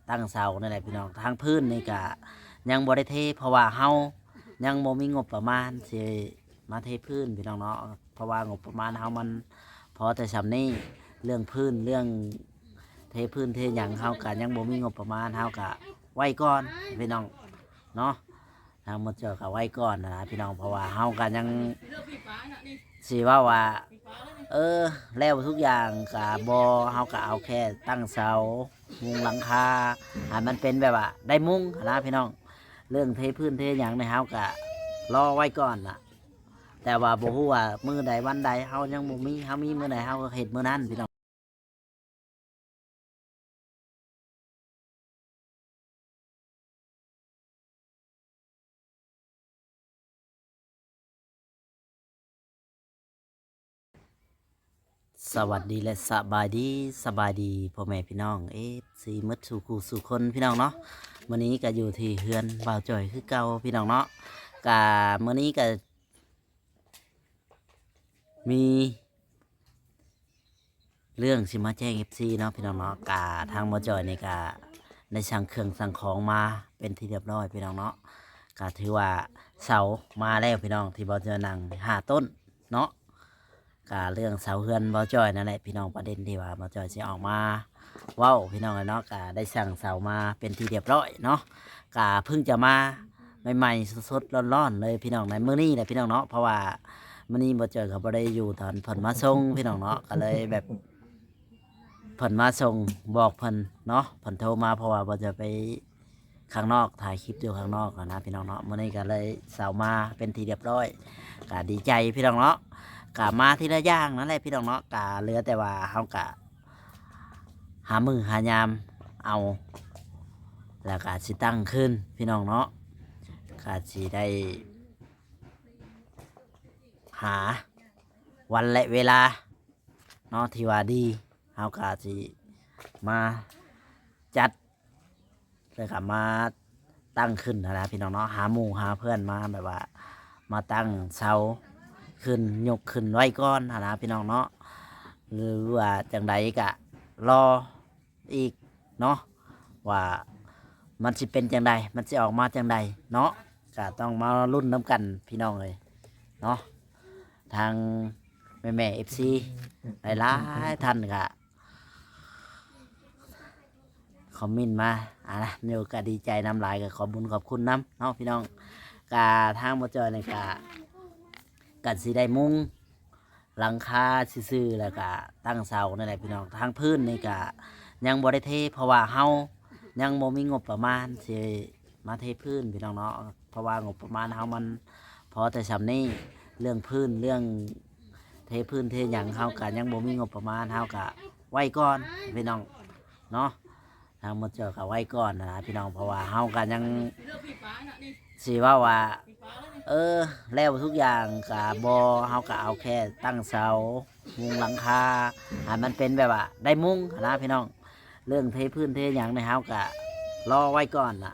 ຕັ້ງເສົານີ້ແຫຼະພີ່ນ້ອງ. ທາງພື້ນນີ້ກະຍັງບໍ່ໄດ້ເທ ເພາະວ່າເຮົາຍັງບໍ່ມີງົບປະມານຊິມາເທພື້ນພີ່ນ້ອງເນາະ, ເພາະວ່າງົບປະມານເຮົາມັນພໍແຕ່ສ່ຳນີ້. ເລື່ອງພື້ນ ເລື່ອງເທພື້ນເທຫຍັງ ເຮົາກະຍັງບໍ່ມີງົບປະມານ, ເຮົາກະໄວ້ກ່ອນພີ່ນ້ອງເນາະ. ທາງໝົດເຈົ້າກໍໄວ້ກ່ອນນະພີ່ນ້ອງ, ເພາະວ່າເຮົາກໍຍັງຊິເວົ້າວ່າ ເອີ ແລ້ວທຸກຢ່າງກໍບໍ່, ເຮົາກໍເອົາແຄ່ຕັ້ງເສົາ ມຸງຫຼັງຄາ ໃຫ້ມັນເປັນແບບວ່າໄດ້ມຸງຫັ້ນນະພີ່ນ້ອງ. ເລື່ອງເທພື້ນເທຫຍັງນີ້ ເຮົາກໍລໍໄວ້ກ່ອນນະ, ແຕ່ວ່າບໍ່ຮູ້ວ່າມື້ໃດວັນໃດ, ເຮົາຍັງບໍ່ມີ, ເຮົາມີມື້ໃດ ເຮົາກໍເຮັດມື້ນັ້ນພີ່ນ້ອງ. ສະຫວັດດີ ແລະ ສະບາຍດີ, ສະບາຍດີພໍ່ແມ່ພີ່ນ້ອງ ເອັຟຊີ ໝົດສູ່ຄູ່ສູ່ຄົນພີ່ນ້ອງເນາະ. ມື້ນີ້ກໍຢູ່ທີ່ເຮືອນບ່າວຈ່ອຍຄືເກົ່າພີ່ນ້ອງເນາະ. ກະມື້ນີ້ກໍ ມີເລື່ອງຊິມາແຈ້ງ ເອັຟຊີ ເນາະພີ່ນ້ອງເນາະ. ກະທາງໝໍຈ່ອຍນີ້ກະໄດ້ສັ່ງເຄື່ອງສັ່ງຂອງມາເປັນທີ່ຮຽບຮ້ອຍພີ່ນ້ອງເນາະ. ກະຖືວ່າເສົາມາແລ້ວພີ່ນ້ອງ, ທີ່ໝໍຈ່ອຍນັ່ງຫ້າຕົ້ນເນາະ. ກະເລື່ອງເສົາເຮືອນໝໍຈ່ອຍນັ້ນແຫຼະພີ່ນ້ອງ, ປະເດັນທີ່ວ່າໝໍຈ່ອຍຊິອອກມາ ເວົ້າພີ່ນ້ອງເນາະ. ກະໄດ້ສັ່ງເສົາມາເປັນທີ່ຮຽບຮ້ອຍເນາະ, ກະເພິ່ງຈະມາໃໝ່ໆ ສົດໆ ຮ້ອນໆ ເລີຍພີ່ນ້ອງ ໃນມື້ນີ້ແຫຼະພີ່ນ້ອງເນາະ. ເພາະວ່າມື້ນີ້ໝໍຈ່ອຍກໍບໍ່ໄດ້ຢູ່ຕອນເພິ່ນມາສົ່ງພີ່ນ້ອງເນາະ, ກໍເລີຍແບບເພິ່ນມາສົ່ງ ບອກເພິ່ນເນາະ, ເພິ່ນໂທມາ ເພາະວ່າໝໍຈ່ອຍໄປ ຂ້າງນອກ ຖ່າຍຄລິບຢູ່ຂ້າງນອກຫັ້ນນະພີ່ນ້ອງເນາະ. ມື້ນີ້ກໍເລີຍເຊົ້າມາເປັນທີ່ຮຽບຮ້ອຍ, ກໍດີໃຈພີ່ນ້ອງເນາະ. ກໍມາທີລະຢ່າງນັ້ນແຫຼະພີ່ນ້ອງເນາະ, ກໍເຫຼືອແຕ່ວ່າເຮົາກໍຫາມື້ຫາຍາມເອົາ ແລ້ວກໍຊິຕັ້ງຄືນພີ່ນ້ອງເນາະ. ກໍຊິໄດ້ຫາວັນ ແລະ ເວລາ ເນາະ ທີ່ວ່າດີ, ເຮົາກໍຊິມາຈັດ ແລ້ວກໍມາຕັ້ງຂຶ້ນຫັ້ນນະພີ່ນ້ອງເນາະ. ຫາໝູ່ຫາເພື່ອນມາ ແບບວ່າມາຕັ້ງເສົາຂຶ້ນ ຍົກຂຶ້ນໄວ້ກ່ອນຫັ້ນນະພີ່ນ້ອງເນາະ, ຫຼືວ່າຈັ່ງໃດກໍລໍ ອີກເນາະ ວ່າມັນຊິເປັນຈັ່ງໃດ ມັນຊິອອກມາຈັ່ງໃດເນາະ. ກະຕ້ອງມາລຸ້ນນຳກັນພີ່ນ້ອງເອີຍເນາະ. ທາງແມ່ໆ ເອັຟຊີ ຫຼາຍໆ ທ່ານກະຄອມເມັນມາ ອ່າ ມີໂອກາດດີໃຈນຳຫຼາຍ ກະຂອບບຸນຂອບຄຸນນຳເນາະພີ່ນ້ອງ. ກະທາງໝໍຈ່ອຍນີ້ກະ ກະຊິໄດ້ມຸງ ຫຼັງຄາຊື່ໆ ແລ້ວກະຕັ້ງເສົານີ້ແຫຼະພີ່ນ້ອງ. ທາງພື້ນນີ້ກະຍັງບໍ່ໄດ້ເທ ເພາະວ່າເຮົາຍັງບໍ່ມີງົບປະມານຊິມາເທພື້ນພີ່ນ້ອງເນາະ, ເພາະວ່າງົບປະມານເຮົາມັນພໍແຕ່ສ່ຳນີ້. ເລື່ອງພື້ນ ເລື່ອງເທພື້ນເທຫຍັງ ເຮົາກະຍັງບໍ່ມີງົບປະມານ, ເຮົາກະໄວ້ກ່ອນພີ່ນ້ອງເນາະ. ທາງໝົດເຈົ້າກໍໄວ້ກ່ອນນະພີ່ນ້ອງ, ເພາະວ່າເຮົາກໍຍັງຊິເວົ້າວ່າ ເອີ ແລ້ວທຸກຢ່າງກໍບໍ່, ເຮົາກໍເອົາແຄ່ຕັ້ງເສົາ ມຸງຫຼັງຄາ ໃຫ້ມັນເປັນແບບວ່າໄດ້ມຸງຫັ້ນນະພີ່ນ້ອງ. ເລື່ອງເທພື້ນເທຫຍັງນີ້ ເຮົາກໍລໍໄວ້ກ່ອນລະ,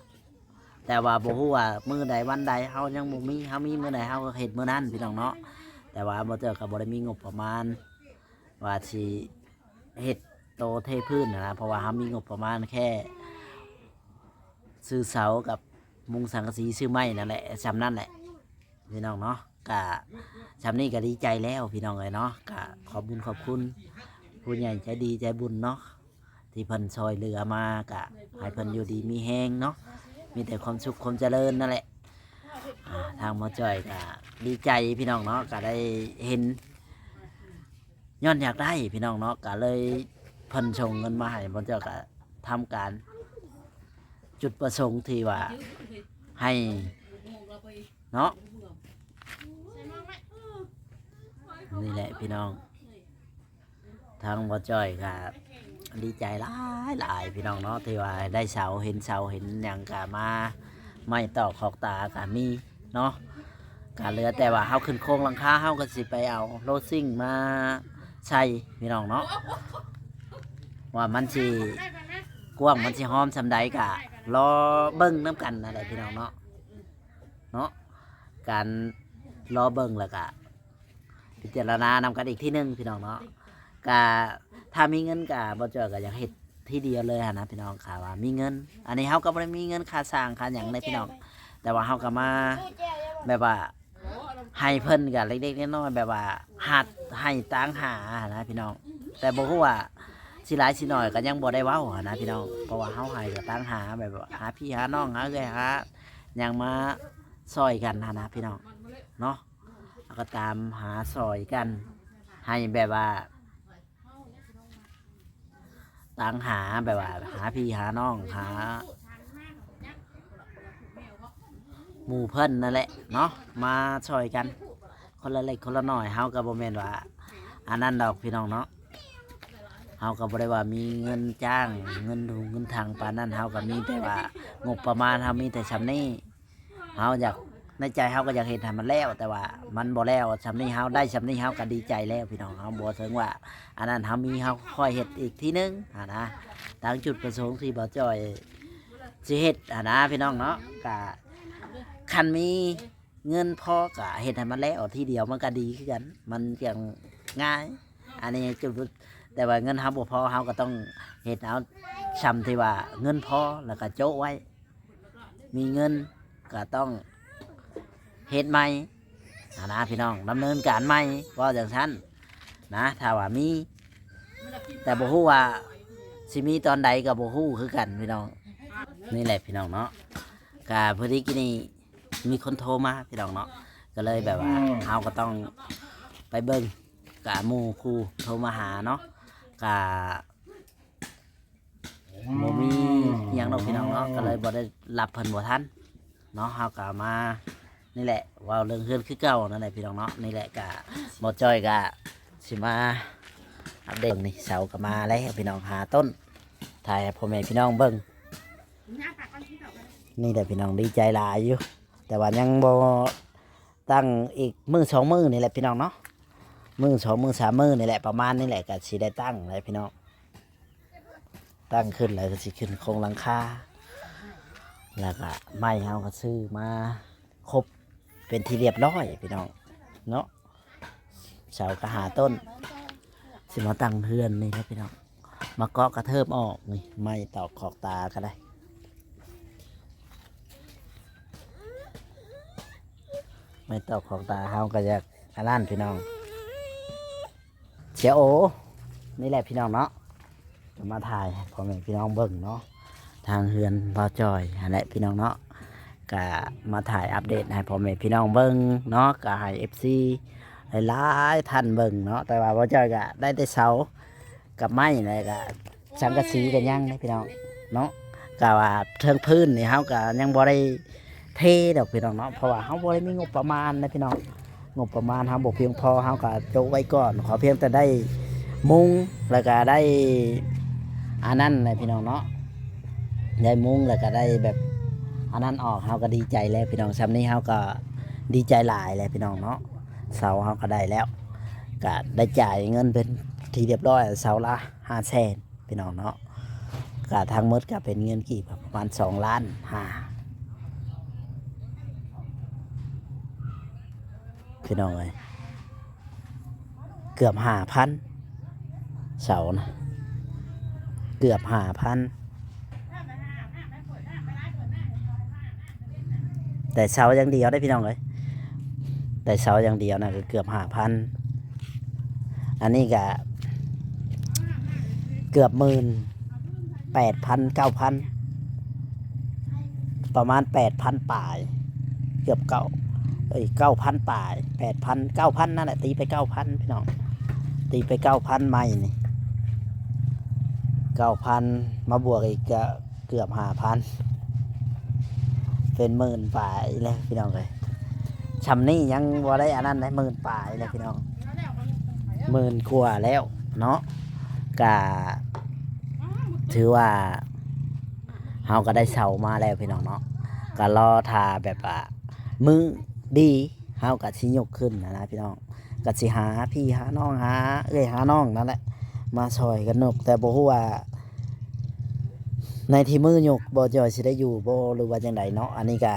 ແຕ່ວ່າບໍ່ຮູ້ວ່າມື້ໃດວັນໃດ ເຮົາຍັງບໍ່ມີ, ເຮົາມີມື້ໃດ ເຮົາກໍເຮັດມື້ນັ້ນພີ່ນ້ອງເນາະ. ແຕ່ວ່າໝົດເຈົ້າກໍບໍ່ໄດ້ມີງົບປະມານວ່າຊິ ເຮັດໂຕເທພື້ນຫັ້ນນະ, ເພາະວ່າເຮົາມີງົບປະມານແຄ່ຊື້ເສົາກັບມຸງສັງກະສີ ຊື້ໄມ້ນັ້ນແຫຼະ ສ່ຳນັ້ນແຫຼະພີ່ນ້ອງເນາະ. ກະສ່ຳນີ້ກະດີໃຈແລ້ວພີ່ນ້ອງເອີຍເນາະ. ກະຂອບບຸນຂອບຄຸນຜູ້ໃຫຍ່ໃຈດີໃຈບຸນເນາະ ທີ່ເພິ່ນຊ່ອຍເຫຼືອມາ, ກະໃຫ້ເພິ່ນຢູ່ດີມີແຮງເນາະ, ມີແຕ່ຄວາມສຸກຄວາມຈະເລີນນັ້ນແຫຼະ. ອ່າ ທາງໝໍຈ້ອຍກະດີໃຈພີ່ນ້ອງເນາະ, ກະໄດ້ເຫັນ ຍ້ອນຢາກໄດ້ພີ່ນ້ອງເນາະ, ກະເລີຍເພິ່ນສົ່ງເງິນມາໃຫ້ ໝໍຈ້ອຍກະທຳການ ຈຸດປະສົງທີ່ວ່າໃຫ້ເນາະ. ນີ້ແຫຼະພີ່ນ້ອງ, ທາງໝໍຈ້ອຍກະດີໃຈຫຼາຍໆ ພີ່ນ້ອງເນາະ, ທີ່ວ່າໄດ້ເສົາ ເຫັນເສົາເຫັນຫຍັງກະມາ, ໄມ້ຕອກຂອກຕາກະມີເນາະ. ກະເຫຼືອແຕ່ວ່າເຮົາຂຶ້ນໂຄງຫຼັງຄາ, ເຮົາກໍຊິໄປເອົາໂລຊິງມາໃສ່ພີ່ນ້ອງເນາະ, ວ່າມັນຊິກວ້າງ ມັນຊິຫອມສ່ຳໃດ ກະລໍເບິ່ງນຳກັນນັ້ນແຫຼະພີ່ນ້ອງເນາະ. ເນາະ ການລໍເບິ່ງ ແລ້ວກະພິຈາລະນານຳກັນອີກທີໜຶ່ງພີ່ນ້ອງເນາະ. ກະຖ້າມີເງິນກະ ໝໍຈ້ອຍກະຢາກເຮັດ ທີດຽວເລີຍຫັ້ນນະພີ່ນ້ອງ ຖ້າວ່າມີເງິນ. ອັນນີ້ເຮົາກໍບໍ່ໄດ້ມີເງິນຄ່າສ້າງຄ່າຫຍັງເດ້ພີ່ນ້ອງ ແຕ່ວ່າເຮົາກໍມາແບບວ່າໃຫ້ເພິ່ນກໍເລັກໆນ້ອຍໆ ແບບວ່າຫັດໃຫ້ຕາງຫາຫັ້ນນະພີ່ນ້ອງ ແຕ່ບໍ່ຮູ້ວ່າຊິຫຼາຍຊິໜ້ອຍກໍຍັງບໍ່ໄດ້ເວົ້າຫັ້ນນະພີ່ນ້ອງ ເພາະວ່າເຮົາໃຫ້ກໍຕາງຫາ ແບບວ່າຫາພີ່ຫານ້ອງ ຫາເອື້ອຍຫາຫຍັງມາຊ່ອຍກັນຫັ້ນນະພີ່ນ້ອງເນາະ ເຮົາກໍຕາມຫາຊ່ອຍກັນ ໃຫ້ແບບວ່າ ຕາງຫາແບບວ່າຫາພີ່ຫານ້ອງ ຫາໝູ່ເພິ່ນນັ້ນແຫຼະເນາະ ມາຊ່ອຍກັນຄົນລະເລັກຄົນລະນ້ອຍ. ເຮົາກໍບໍ່ແມ່ນວ່າອັນນັ້ນດອກພີ່ນ້ອງເນາະ ເຮົາກໍບໍ່ໄດ້ວ່າມີເງິນຈ້າງເງິນທຸງເງິນຖັງປານນັ້ນ ເຮົາກໍມີແຕ່ວ່າງົບປະມານເຮົາມີແຕ່ຊ່ຳນີ້. ເຮົາຢາກ ໃນໃຈເຮົາກໍຢາກເຮັດໃຫ້ມັນແລ້ວ ແຕ່ວ່າມັນບໍ່ແລ້ວຊ່ຳນີ້ ເຮົາໄດ້ຊ່ຳນີ້ເຮົາກໍດີໃຈແລ້ວພີ່ນ້ອງ. ເຮົາບໍ່ເຖິງວ່າອັນນັ້ນ ເຮົາມີເຮົາຄ່ອຍເຮັດອີກທີໜຶ່ງຫັ້ນນະ ຕາມຈຸດປະສົງທີ່ບ່າວຈ້ອຍຊິເຮັດຫັ້ນນະພີ່ນ້ອງເນາະ. ກະຄັນມີເງິນພໍກະເຮັດໃຫ້ມັນແລ້ວທີດຽວ ມັນກະດີຄືກັນ ມັນຈັ່ງງ່າຍ. ອັນນີ້ຈຸດ ແຕ່ວ່າເງິນເຮົາບໍ່ພໍ ເຮົາກໍຕ້ອງເຮັດເອົາຊ່ຳທີ່ວ່າເງິນພໍ ແລ້ວກໍໂຈະໄວ້. ມີເງິນກໍຕ້ອງເຮັດໃໝ່ຫັ້ນນະພີ່ນ້ອງ ດຳເນີນການໃໝ່ ເວົ້າຈັ່ງຊັ້ນນະ ຖ້າວ່າມີ ແຕ່ບໍ່ຮູ້ວ່າຊິມີຕອນໃດກໍບໍ່ຮູ້ຄືກັນພີ່ນ້ອງ. ນີ້ແຫຼະພີ່ນ້ອງເນາະ ກະພໍດີກີ້ນີ້ມີຄົນໂທມາພີ່ນ້ອງເນາະ ກໍເລີຍແບບວ່າເຮົາກໍຕ້ອງໄປເບິ່ງ ກະໝູ່ຄູ່ໂທມາຫາເນາະ ກະ ບໍ່ມີຫຍັງດອກພີ່ນ້ອງເນາະ ກໍເລີຍບໍ່ໄດ້ຮັບເພິ່ນບໍ່ທັນເນາະ. ເຮົາກໍມານີ້ແຫຼະ ເວົ້າເລື່ອງເຮືອນຄືເກົ່ານັ້ນແຫຼະພີ່ນ້ອງເນາະ. ນີ້ແຫຼະກະ ບ່າວຈ້ອຍກະຊິມາອັບເດດນີ້ ເສົາກໍມາແລ້ວພີ່ນ້ອງ ຫ້າຕົ້ນ ຖ່າຍໃຫ້ພໍ່ແມ່ພີ່ນ້ອງເບິ່ງ. ນີ້ແຫຼະພີ່ນ້ອງ ດີໃຈຫຼາຍຢູ່ ແຕ່ວ່າຍັງບໍ່ຕັ້ງ ອີກມື້ສອງມື້ນີ້ແຫຼະພີ່ນ້ອງເນາະ ມື້ສອງມື້ສາມມື້ນີ້ແຫຼະ ປະມານນີ້ແຫຼະ ກໍຊິໄດ້ຕັ້ງແຫຼະພີ່ນ້ອງ. ຕັ້ງຂຶ້ນແລ້ວກໍຊິຂຶ້ນໂຄງຫຼັງຄາ ແລ້ວກໍໄມ້ເຮົາກໍຊື້ມາຄົບເປັນທີ່ລຽບຮ້ອຍພີ່ນ້ອງເນາະ. ເສົາກໍຫ້າຕົ້ນ ຊິມາຕັ້ງເຮືອນນີ້ແຫຼະພີ່ນ້ອງ ມາເກາະກະເທີບອອກນີ້ ໄມ້ຕອກຂອກຕາກໍໄດ້ ໄມ້ຕອກຂອກຕາເຮົາກໍຢາກອັນນັ້ນພີ່ນ້ອງ. ເສຍໂອ ນີ້ແຫຼະພີ່ນ້ອງເນາະ ກໍມາຖ່າຍໃຫ້ພໍ່ແມ່ພີ່ນ້ອງເບິ່ງເນາະ ທາງເຮືອນບ່າວຈ້ອຍຫັ້ນແຫຼະພີ່ນ້ອງເນາະ. ກະມາຖ່າຍອັບເດດໃຫ້ພໍ່ແມ່ພີ່ນ້ອງເບິ່ງເນາະ ກະໃຫ້ເອັຟຊີຫຼາຍໆທ່ານເບິ່ງເນາະ. ແຕ່ວ່າບ່າວຈ້ອຍກະໄດ້ແຕ່ເສົາກັບໄມ້ ແລ້ວກະສັງກະສີກະຍັງເດ້ພີ່ນ້ອງເນາະ. ກະວ່າເທິງພື້ນນີ້ເຮົາກະຍັງບໍ່ໄດ້ເທດອກພີ່ນ້ອງເນາະ ເພາະວ່າເຮົາບໍ່ໄດ້ມີງົບປະມານນະພີ່ນ້ອງ. ງົບປະມານເຮົາບໍ່ພຽງພໍ ເຮົາກໍໂຈະໄວ້ກ່ອນ ຂໍພຽງແຕ່ໄດ້ມຸງ ແລ້ວກໍໄດ້ອັນນັ້ນແຫຼະພີ່ນ້ອງເນາະ ໄດ້ມຸງ ແລ້ວກໍໄດ້ແບບອັນນັ້ນອອກ ເຮົາກໍດີໃຈແລ້ວພີ່ນ້ອງ. ຊ່ຳນີ້ເຮົາກໍດີໃຈຫຼາຍແລ້ວພີ່ນ້ອງເນາະ ເສົາເຮົາກໍໄດ້ແລ້ວ ກໍໄດ້ຈ່າຍເງິນເປັນທີ່ລຽບຮ້ອຍ ເສົາລະຫ້າແສນ ພີ່ນ້ອງເນາະ. ກະທັງໝົດກະເປັນເງິນກີບປະມານສອງລ້ານຫ້າ ພີ່ນ້ອງເອີຍ ເກືອບຫ້າພັນ ເສົານະ ເກືອບຫ້າພັນ ແຕ່ເສົາຢ່າງດຽວເດ້ພີ່ນ້ອງເອີຍ ແຕ່ເສົາຢ່າງດຽວນະ ກໍເກືອບຫ້າພັນ. ອັນນີ້ກະເກືອບໝື່ນ ແປດພັນ ເກົ້າພັນ ປະມານແປດພັນປາຍ ເກືອບເກົ້າ ເອີຍ ເກົ້າພັນປາຍ ແປດພັນ ເກົ້າພັນນັ້ນແຫຼະ ຕີໄປເກົ້າພັນພີ່ນ້ອງ ຕີໄປເກົ້າພັນ ໄມ້ນີ້ ເກົ້າພັນ ມາບວກອີກກະເກືອບຫ້າພັນ ເປັນໝື່ນປາຍແລ້ວພີ່ນ້ອງເອີຍ. ຊ່ຳນີ້ຍັງບໍ່ໄດ້ອັນນັ້ນເດ້ ໝື່ນປາຍແລ້ວພີ່ນ້ອງ ໝື່ນກວ່າແລ້ວເນາະ. ກະຖືວ່າເຮົາກໍໄດ້ເສົາມາແລ້ວພີ່ນ້ອງເນາະ ກໍລໍຖ້າແບບວ່າມື້ດີ ເຮົາກໍຊິຍົກຂຶ້ນຫັ້ນນະພີ່ນ້ອງ. ກໍຊິຫາພີ່ຫານ້ອງ ຫາເອື້ອຍຫານ້ອງນັ້ນແຫຼະ ມາຊ່ອຍກັນຍົກ ແຕ່ບໍ່ຮູ້ວ່າໃນທີ່ມື້ຍົກບ່າວຈ້ອຍຊິໄດ້ຢູ່ບໍ່ ຫຼືວ່າຈັ່ງໃດເນາະ. ອັນນີ້ກະ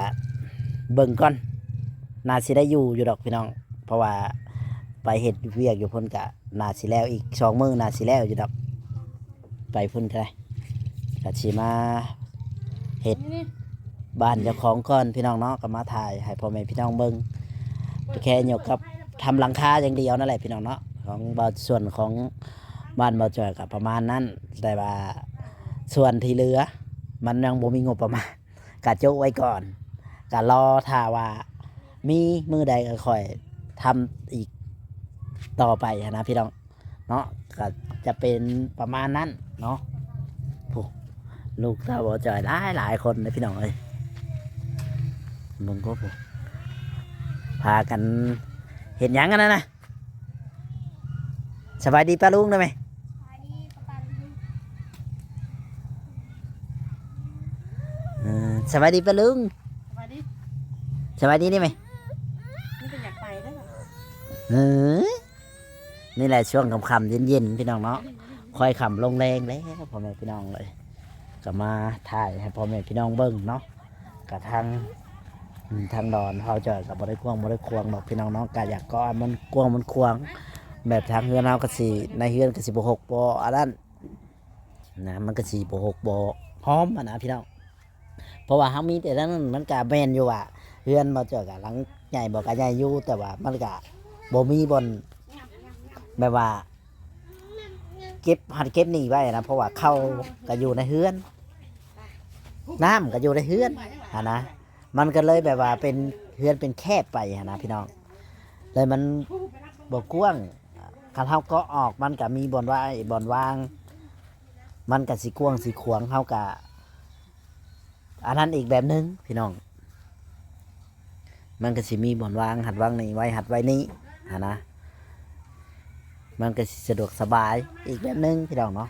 ເບິ່ງກ່ອນ ໜ້າຊິໄດ້ຢູ່ຢູ່ດອກພີ່ນ້ອງ ເພາະວ່າໄປເຮັດວຽກຢູ່ພຸ້ນກະໜ້າຊິແລ້ວ ອີກສອງມື້ໜ້າຊິແລ້ວຢູ່ດອກ ໄປພຸ້ນກໍໄດ້ ກໍຊິມາເຮັດບ້ານເຈົ້າຂອງກ່ອນພີ່ນ້ອງເນາະ ກໍມາຖ່າຍໃຫ້ພໍ່ແມ່ພີ່ນ້ອງເບິ່ງ ແຄ່ຫຍັງກັບທຳຫຼັງຄາຢ່າງດຽວນັ້ນແຫຼະພີ່ນ້ອງເນາະ ຂອງບ່າວ ສ່ວນຂອງບ້ານບ່າວຈ່ອຍກໍປະມານນັ້ນ ແຕ່ວ່າສ່ວນທີ່ເຫຼືອມັນຍັງບໍ່ມີງົບປະມານ ກະໂຈະໄວ້ກ່ອນ ກະລໍຖ້າວ່າມີມື້ໃດກໍຄ່ອຍທຳອີກຕໍ່ໄປຫັ້ນນະພີ່ນ້ອງເນາະ ກະຈະເປັນປະມານນັ້ນເນາະ. ຜູ້ ລູກເຕົ້າບໍ່ຈ່ອຍຫຼາຍໆຄົນເດ້ພີ່ນ້ອງເອີຍ ເບິ່ງກໍຜູ້ ພາກັນເຮັດຫຍັງອັນນັ້ນນະ? ສະບາຍດີປ້າລຸງໄດ້ໄໝ? ສະບາຍດີປ້າລຸງ ເອີ ສະບາຍດີປ້າລຸງ ສະບາຍດີ ສະບາຍດີໄດ້ໄໝ? ມັນກໍຢາກໄປເດ້ ເອີ ນີ້ແຫຼະຊ່ວງຄ່ຳໆເຢັນໆ ພີ່ນ້ອງເນາະ ຄ່ອຍຄ່ຳລົງແລງແລ້ວ ພໍ່ແມ່ພີ່ນ້ອງເອີຍ ກໍມາຖ່າຍໃຫ້ພໍ່ແມ່ພີ່ນ້ອງເບິ່ງເນາະ. ກະທາງ ອືມ ທາງດອນເຮົາຈອຍກະບໍ່ໄດ້ກວ້າງບໍ່ໄດ້ຂວາງດອກພີ່ນ້ອງເນາະ ກະຢາກກໍໃຫ້ມັນກວ້າງມັນຂວາງ ແບບທາງເຮືອນເຮົາກະຊິ ໃນເຮືອນກະຊິບໍ່ຮົກບໍ່ອັນນັ້ນນະ ມັນກະຊິບໍ່ຮົກບໍ່ຫອມຫັ້ນນະພີ່ນ້ອງ ເພາະວ່າເຮົາມີແຕ່ນັ້ນ ມັນກະແມ່ນຢູ່ວ່າເຮືອນບໍ່ຈອຍກະຫຼັງໃຫຍ່ບໍ່ກະໃຫຍ່ຢູ່ ແຕ່ວ່າມັນກະບໍ່ມີບ່ອນແບບວ່າ ເກັບຫັ້ນເກັບນີ້ໄວ້ນະ ເພາະວ່າເຂົ້າກໍຢູ່ໃນເຮືອນ ນ້ຳກໍຢູ່ໃນເຮືອນຫັ້ນນະ ມັນກໍເລີຍແບບວ່າເປັນເຮືອນເປັນແຄບໄປຫັ້ນນະພີ່ນ້ອງ ແລ້ວມັນບໍ່ກວ້າງ ຄັນເຮົາເກາະອອກມັນກໍມີບ່ອນໄວ້ບ່ອນວາງ ມັນກໍຊິກວ້າງຊິຂວາງ ເຮົາກໍ ອັນນັ້ນອີກແບບໜຶ່ງພີ່ນ້ອງ ມັນກໍຊິມີບ່ອນວາງ ຫັດວາງນີ້ໄວ້ ຫັດໄວ້ນີ້ຫັ້ນນະ ມັນກໍຊິສະດວກສະບາຍອີກແບບໜຶ່ງພີ່ນ້ອງເນາະ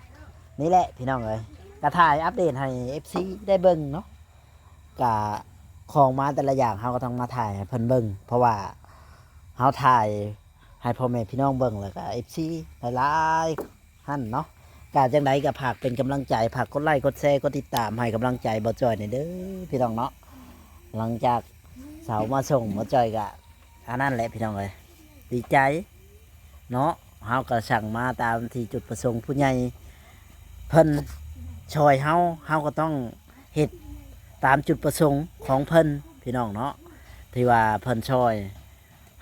ນີ້ແຫຼະພີ່ນ້ອງເອີຍ ກໍຖ່າຍອັບເດດໃຫ້ເອັຟຊີໄດ້ເບິ່ງເນາະ ກະຂອງມາແຕ່ລະຢ່າງເຮົາກໍຕ້ອງມາຖ່າຍໃຫ້ເພິ່ນເບິ່ງ ເພາະວ່າເຮົາຖ່າຍໃຫ້ພໍ່ແມ່ພີ່ນ້ອງເບິ່ງ ແລ້ວກະເອັຟຊີຫຼາຍໆ ຫັ້ນເນາະ ກະຈັ່ງໃດກະຝາກເປັນກຳລັງໃຈ ຝາກກົດໄລ້ກົດແຊ ກົດຕິດຕາມໃຫ້ກຳລັງໃຈບໍ່ຈ່ອຍແດ່ເດີພີ່ນ້ອງເນາະ ຫຼັງຈາກເຊົາມາສົ່ງບໍ່ຈ່ອຍກະ ອັນນັ້ນແຫຼະພີ່ນ້ອງເອີຍ ດີໃຈເນາະ ເຮົາກະສັ່ງມາຕາມທີ່ຈຸດປະສົງຜູ້ໃຫຍ່ເພິ່ນຊ່ອຍເຮົາ ເຮົາກໍຕ້ອງເຮັດຕາມຈຸດປະສົງຂອງເພິ່ນພີ່ນ້ອງເນາະ ທີ່ວ່າເພິ່ນຊ່ອຍ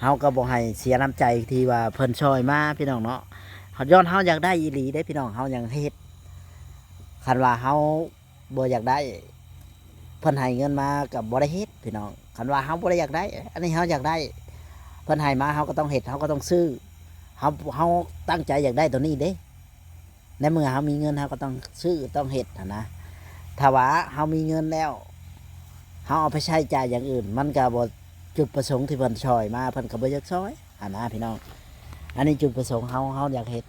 ເຮົາກໍບໍ່ໃຫ້ເສຍນ້ຳໃຈທີ່ວ່າເພິ່ນຊ່ອຍມາພີ່ນ້ອງເນາະ ຍ້ອນເຮົາຢາກໄດ້ອີ່ຫຼີເດ້ພີ່ນ້ອງ ເຮົາຍັງເຮັດ ຄັນວ່າເຮົາບໍ່ຢາກໄດ້ ເພິ່ນໃຫ້ເງິນມາກໍບໍ່ໄດ້ເຮັດພີ່ນ້ອງ ຄັນວ່າເຮົາບໍ່ໄດ້ຢາກໄດ້ ອັນນີ້ເຮົາຢາກໄດ້ ເພິ່ນໃຫ້ມາເຮົາກໍຕ້ອງເຮັດ ເຮົາກໍຕ້ອງຊື້ ເຮົາ ເຮົາຕັ້ງໃຈຢາກໄດ້ໂຕນີ້ເດ້ ໃນເມື່ອເຮົາມີເງິນເຮົາກໍຕ້ອງຊື້ຕ້ອງເຮັດຫັ້ນນະ ຖ້າວ່າເຮົາມີເງິນແລ້ວ ເຮົາເອົາໄປໃຊ້ຈ່າຍຢ່າງອື່ນ ມັນກໍບໍ່ ຈຸດປະສົງທີ່ເພິ່ນຊ່ອຍມາ ເພິ່ນກໍບໍ່ຢາກຊ່ອຍຫັ້ນນະພີ່ນ້ອງ ອັນນີ້ຈຸດປະສົງເຮົາ ເຮົາຢາກເຮັດ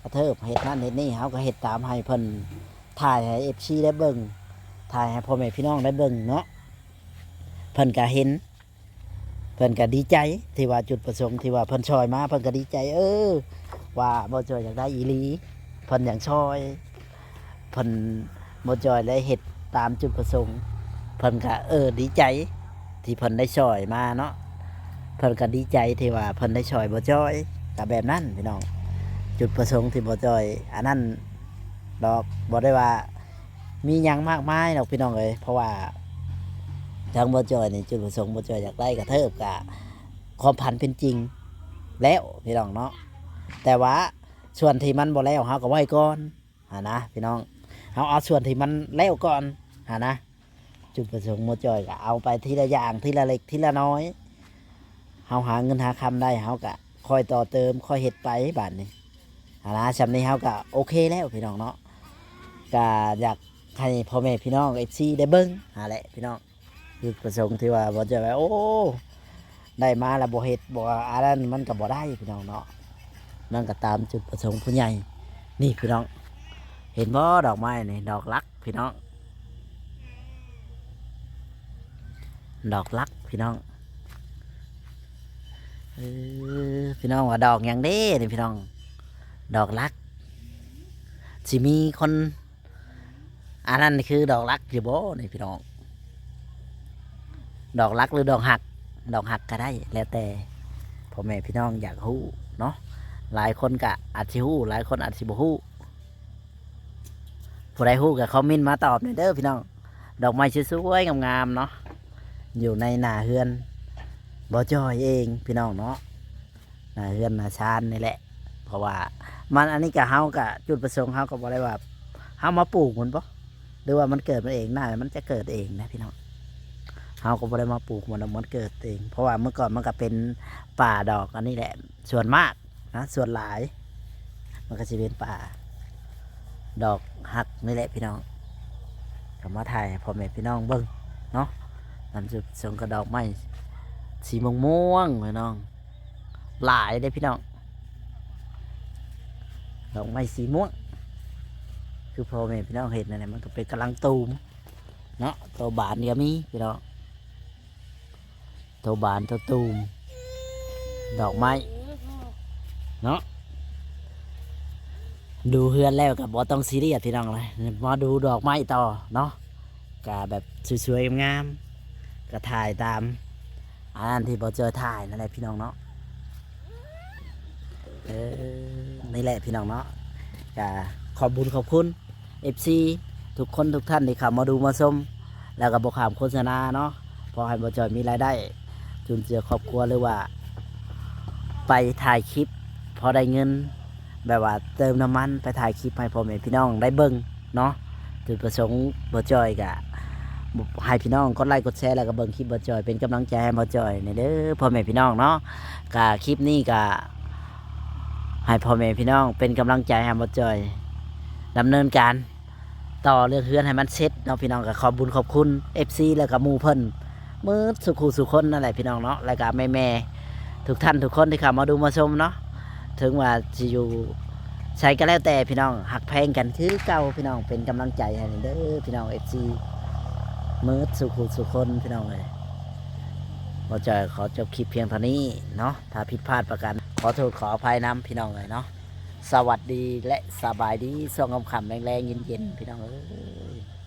ກະເທີບ ເຮັດນັ້ນເຮັດນີ້ ເຮົາກໍເຮັດຕາມໃຫ້ເພິ່ນ ຖ່າຍໃຫ້ເອັຟຊີໄດ້ເບິ່ງ ຖ່າຍໃຫ້ພໍ່ແມ່ພີ່ນ້ອງໄດ້ເບິ່ງເນາະ ເພິ່ນກໍເຫັນ ເພິ່ນກໍດີໃຈ ທີ່ວ່າຈຸດປະສົງທີ່ວ່າເພິ່ນຊ່ອຍມາ ເພິ່ນກໍດີໃຈ ເອີ ວ່າບໍ່ຈ່ອຍຢາກໄດ້ອີ່ຫຼີ ເພິ່ນຢາກຊ່ອຍ ເພິ່ນ ບໍ່ຈ່ອຍໄດ້ເຮັດຕາມຈຸດປະສົງ ເພິ່ນກະ ເອີ ດີໃຈທີ່ເພິ່ນໄດ້ຊ່ອຍມາເນາະ ເພິ່ນກະດີໃຈທີ່ວ່າເພິ່ນໄດ້ຊ່ອຍບໍ່ຈ່ອຍ ກະແບບນັ້ນພີ່ນ້ອງ ຈຸດປະສົງທີ່ບໍ່ຈ່ອຍອັນນັ້ນດອກ ບໍ່ໄດ້ວ່າມີຫຍັງມາກມາຍດອກພີ່ນ້ອງເອີຍ ເພາະວ່າທາງບໍ່ຈ່ອຍນີ້ ຈຸດປະສົງບໍ່ຈ່ອຍຢາກໄດ້ກະເທີບ ກະຄວາມຝັນເປັນຈິງແລ້ວພີ່ນ້ອງເນາະ ແຕ່ວ່າ ສ່ວນທີ່ມັນບໍ່ແລ້ວເຮົາກໍໄວ້ກ່ອນຫັ້ນນະພີ່ນ້ອງ ເຮົາເອົາສ່ວນທີ່ມັນແລ້ວກ່ອນຫັ້ນນະ ຈຸດປະສົງໝໍຈ່ອຍກໍເອົາໄປທີລະຢ່າງ ທີລະເລັກທີລະນ້ອຍ ເຮົາຫາເງິນຫາຄຳໄດ້ ເຮົາກໍຄ່ອຍຕໍ່ເຕີມ ຄ່ອຍເຮັດໄປບາດນີ້ຫັ້ນນະ ສ່ຳນີ້ເຮົາກໍໂອເຄແລ້ວພີ່ນ້ອງເນາະ ກໍຢາກໃຫ້ພໍ່ແມ່ພີ່ນ້ອງເອັຟຊີໄດ້ເບິ່ງຫັ້ນແຫຼະພີ່ນ້ອງ. ຈຸດປະສົງທີ່ວ່າບໍ່ຈະວ່າ ໂອ້ ໄດ້ມາແລ້ວບໍ່ເຮັດ ບໍ່ອັນນັ້ນ ມັນກໍບໍ່ໄດ້ພີ່ນ້ອງເນາະ ມັນກໍຕາມຈຸດປະສົງຜູ້ໃຫຍ່. ນີ້ພີ່ນ້ອງ ເຫັນບໍ່ ດອກໄມ້ນີ້ ດອກລັກພີ່ນ້ອງ ດອກລັກພີ່ນ້ອງ. ເອີ ພີ່ນ້ອງວ່າດອກຫຍັງເດ້ນີ້ພີ່ນ້ອງ ດອກລັກ ຊິມີຄົນ ອັນນັ້ນຄືດອກລັກຢູ່ບໍ່ນີ້ພີ່ນ້ອງ ດອກລັກ ຫຼື ດອກຮັກ ດອກຮັກກໍໄດ້ ແລ້ວແຕ່ພໍ່ແມ່ພີ່ນ້ອງຢາກຮູ້ເນາະ ຫຼາຍຄົນກໍອາດຊິຮູ້ ຫຼາຍຄົນອາດຊິບໍ່ຮູ້. ຜູ້ໃດຮູ້ກໍຄອມເມັນມາຕອບແດ່ເດີພີ່ນ້ອງ. ດອກໄມ້ສວຍໆງາມໆເນາະ ຢູ່ໃນໜ້າເຮືອນບໍ່ຈ່ອຍເອງພີ່ນ້ອງເນາະ, ໜ້າເຮືອນໜ້າຊານນີ້ແຫຼະ. ເພາະວ່າມັນ ອັນນີ້ກໍ ເຮົາກໍ ຈຸດປະສົງເຮົາກໍບໍ່ໄດ້ວ່າເຮົາມາປູກມັນບໍ ຫຼືວ່າມັນເກີດມາເອງ, ໜ້າມັນຈະເກີດເອງນະພີ່ນ້ອງ. ເຮົາກໍບໍ່ໄດ້ມາປູກມັນດອກ, ມັນເກີດເອງ. ເພາະວ່າເມື່ອກ່ອນມັນກໍເປັນປ່າດອກອັນນີ້ແຫຼະ ສ່ວນມາກນະ, ສ່ວນຫຼາຍມັນກໍຊິເປັນປ່າດອກຮັກນີ້ແຫຼະພີ່ນ້ອງ. ກໍມາຖ່າຍໃຫ້ພໍ່ແມ່ພີ່ນ້ອງເບິ່ງເນາະ. ນຳຈຸດປະສົງກໍດອກໄມ້ສີມ່ວງໆ ພີ່ນ້ອງ, ຫຼາຍເດ້ພີ່ນ້ອງ. ດອກໄມ້ສີມ່ວງ ຄືພໍ່ແມ່ພີ່ນ້ອງເຫັນນັ້ນແຫຼະ, ມັນກໍເປັນກຳລັງຕູມເນາະ. ໂຕບານກໍມີພີ່ນ້ອງ, ໂຕບານ ໂຕຕູມ ດອກໄມ້ເນາະ. ດູເຮືອນແລ້ວກໍບໍ່ຕ້ອງຊີຣຽສພີ່ນ້ອງເອີຍ, ມາດູດອກໄມ້ຕໍ່ເນາະ. ກະແບບສວຍໆງາມໆ ກະຖ່າຍຕາມອັນທີ່ບໍ່ເຈີຖ່າຍນັ້ນແຫຼະພີ່ນ້ອງເນາະ. ເອີ ນີ້ແຫຼະພີ່ນ້ອງເນາະ, ກະຂອບບຸນຂອບຄຸນເອັຟຊີທຸກຄົນທຸກທ່ານທີ່ເຂົ້າມາດູມາຊົມ, ແລ້ວກໍບໍ່ຂ້າມໂຄສະນາເນາະ. ພໍໃຫ້ບໍ່ຈ່ອຍມີລາຍໄດ້ຈຸນເຈືອຄອບຄົວ ຫຼືວ່າໄປຖ່າຍຄລິບພໍໄດ້ເງິນ ແບບວ່າເຕີມນ້ຳມັນໄປຖ່າຍຄລິບໃຫ້ພໍ່ແມ່ພີ່ນ້ອງໄດ້ເບິ່ງເນາະ. ຈຸດປະສົງບໍ່ຈ່ອຍກະໃຫ້ພີ່ນ້ອງກົດໄລກົດແຊ ແລ້ວກໍເບິ່ງຄລິບບໍ່ຈ່ອຍ ເປັນກຳລັງໃຈໃຫ້ບໍ່ຈ່ອຍແດ່ເດີພໍ່ແມ່ພີ່ນ້ອງເນາະ. ກະຄລິບນີ້ກະໃຫ້ພໍ່ແມ່ພີ່ນ້ອງເປັນກຳລັງໃຈໃຫ້ບໍ່ຈ່ອຍດຳເນີນການ ຕໍ່ເລື່ອງເຮືອນໃຫ້ມັນເສັດເນາະພີ່ນ້ອງ. ກໍຂອບບຸນຂອບຄຸນເອັຟຊີ ແລ້ວກໍໝູ່ເພິ່ນໝົດສູ່ຄູ່ສູ່ຄົນນັ້ນແຫຼະພີ່ນ້ອງເນາະ, ແລ້ວກໍແມ່ໆທຸກທ່ານທຸກຄົນທີ່ເຂົ້າມາດູມາຊົມເນາະ. ເຖິງວ່າຊິຢູ່ໃສກໍແລ້ວແຕ່ພີ່ນ້ອງ ຮັກແພງກັນຄືເກົ່າພີ່ນ້ອງ, ເປັນກຳລັງໃຈໃຫ້ເດີພີ່ນ້ອງເອັຟຊີໝົດສູ່ຄູ່ສູ່ຄົນພີ່ນ້ອງເອີຍ. ບໍ່ຈ່ອຍຂໍຈົບຄລິບພຽງເທົ່ານີ້ເນາະ, ຖ້າຜິດພາດປະການ ຂໍໂທດຂໍອະໄພນຳພີ່ນ້ອງເອີຍເນາະ. ສະຫວັດດີ ແລະ ສະບາຍດີ ຊ່ວງຄ່ຳໆແລງໆເຢັນໆ ພີ່ນ້ອງເອີຍ.